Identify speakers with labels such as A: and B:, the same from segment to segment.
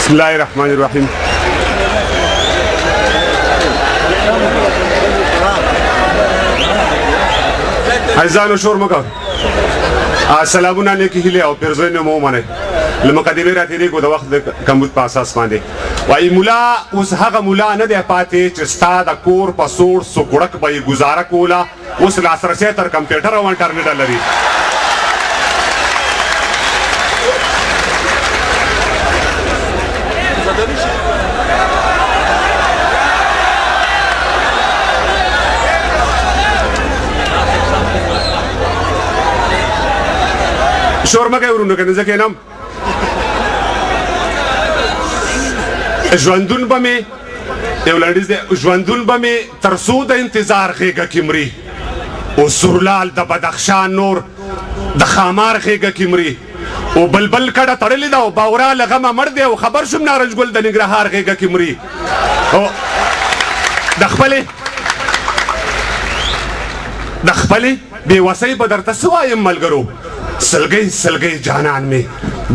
A: بسم الله الرحمن الرحیم. عزیزانو شور مه کوئ. سلامونه، نیکې هیلې او پیرزوینې مو ومنئ. له مقدمې را تېرېږو د وخت د کمبود په اساس باندې. وایي مولا اوس هغه مولا نه دی پاتې چې ستا د کور په سوړ سوکړک به یې ګزاره کوله، اوس لاسرسی تر کمپیوټر او انټرنیټه لري. شور مه کوئ ورونو، که نه زه کښېنم. ژوندون به مې یو لنډیز دی، ژوندون به مې تر څو د انتظار غېږه کې مري، او سورلال د بدخشان نور د ښامار غېږه کې مري، او بلبل کډه تړلې ده او باورا له غمه مړ دی، او خبر شوم نارنج ګل د ننګرهار غېږه کې مري، او د خپلې بې وسۍ به درته څه وایم ملګرو، سلګۍ سلګۍ جانان مې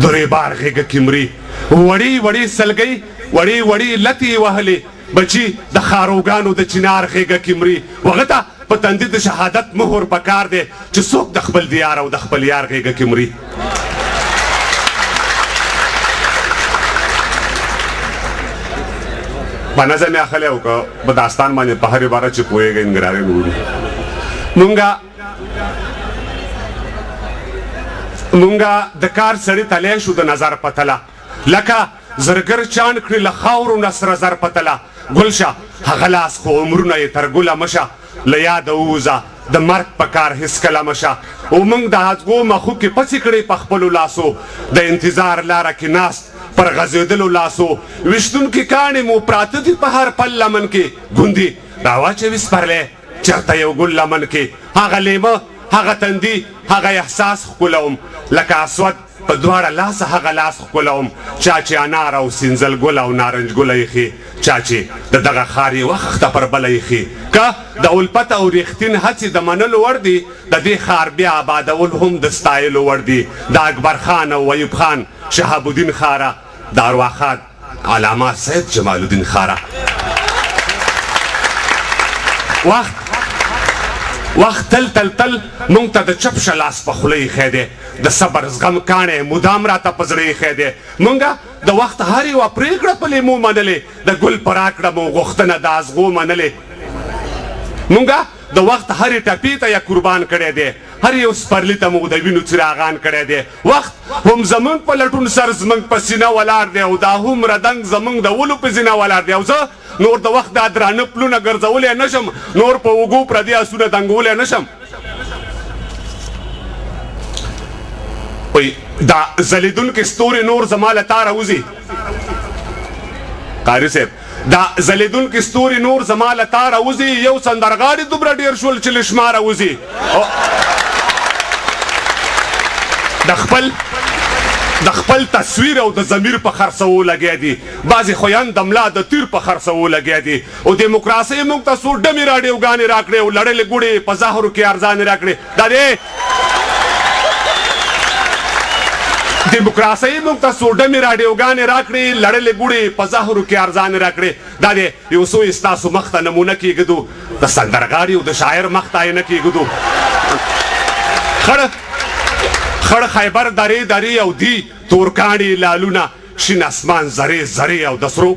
A: د ریبار غېږه کې مري. وړې وړې سلګۍ، وړې وړې لتې یې وهلې، بچي د خاروګانو د چنار غېږه کې مري. وغه ته په تندي د شهادت مهر پکار دی چې څوک د خپل دیار او د خپل یار غېږه کې مري. په نظم یې اخلی او که په داستان باندې په هر عبارت چې پوهېږئ ننګرهاري وګورو. مونږه د کار سړي تلی شو د نظر په تله، لکه زرګر چاڼ کړي له خاورو نه سره زر په تله. ګل شه هغه لاس خو عمرونه یې تر ګله مه شه، له یاده ووځه د مرګ په کار هېڅکله مه شه. او مونږ د ازغو مخوکې پڅې کړې په خپلو لاسو، د انتظار لاره کې ناست پر غځېدلو لاسو. ویشتونکي کاڼي مو پراته دي په هر پل لمن کې، ګوندي راواچوي سپرلی چېرته یو ګل لمن کې. هغه لېمه، هغه تندي، هغه احساس ښکلوم، لکه اسود په دواړه لاسه هغه لاس ښکلوم، چا چې انار او سینځل ګل او نارنج ګل ایښي، چا چې د دغه ښار یوه خښته پر بله ایښي. که د الفت او رښتین هڅې د منلو وړ دي، د دې ښار بیا آبادول هم د ستایلو وړ دي. د اکبر خان او ایوب خان، شهاب الدین ښاره، د ارواښاد علامه سید جمال الدین ښاره. وخت وخت تل تل تل مونږ ته د چپ شه لاس په خوله ایښی دی، د صبر زغم کاڼی مدام راته په زړه ایښی دی. مونږه د وخت هر یوه پرېکړه په لیمو منلې، د ګل په راکړه مو غوښتنه د ازغو منلې. مونږه د وخت هرې ټپې ته یې قربان کړی دی، هر یو سپرلي ته مو د وینو څراغان کړی دی. وخت هم زمونږ په لټون سر زمونږ په سینه ولاړ دی، او دا هومره دنګ زمونږ د ولو په زینه ولاړ دی. او زه نور د وخت دا درانه پلونه ګرځولی نه شم، نور په اوږو پردي اسونه دنګولی نه شم. وایي دا ځلېدونکي ستوري نور زما له تاره وځي. قاري صاحب، دا ځلېدونکي ستوري نور زما له تاره وځي، یو سندرغاړي دومره ډېر شول چې له شماره وځي. د خپل تصویر او د ضمیر په خرڅولو لګیا دي، بعضې خویان د ملا د تیر په خرڅولو لګیا دي. او دیموکراسۍ موږ ته څو ډمې راډیوګانې راکړې او لړلې ګوړې په زهرو کې ارزانې راکړې. دا دې دیموکراسۍ موږ ته څو ډمې راډیوګانې راکړې، لړلې ګوړې په زهرو کې ارزانې راکړې. دا دې یو څو یې ستاسو مخ ته نمونه کېږدو، د سندرغاړي او د شاعر مخ ته یې نه کېږدو. خړ خړ خیبر درې درې او دي تورکاڼي لالونه، شین اسمان ذرې ذرې او د سرو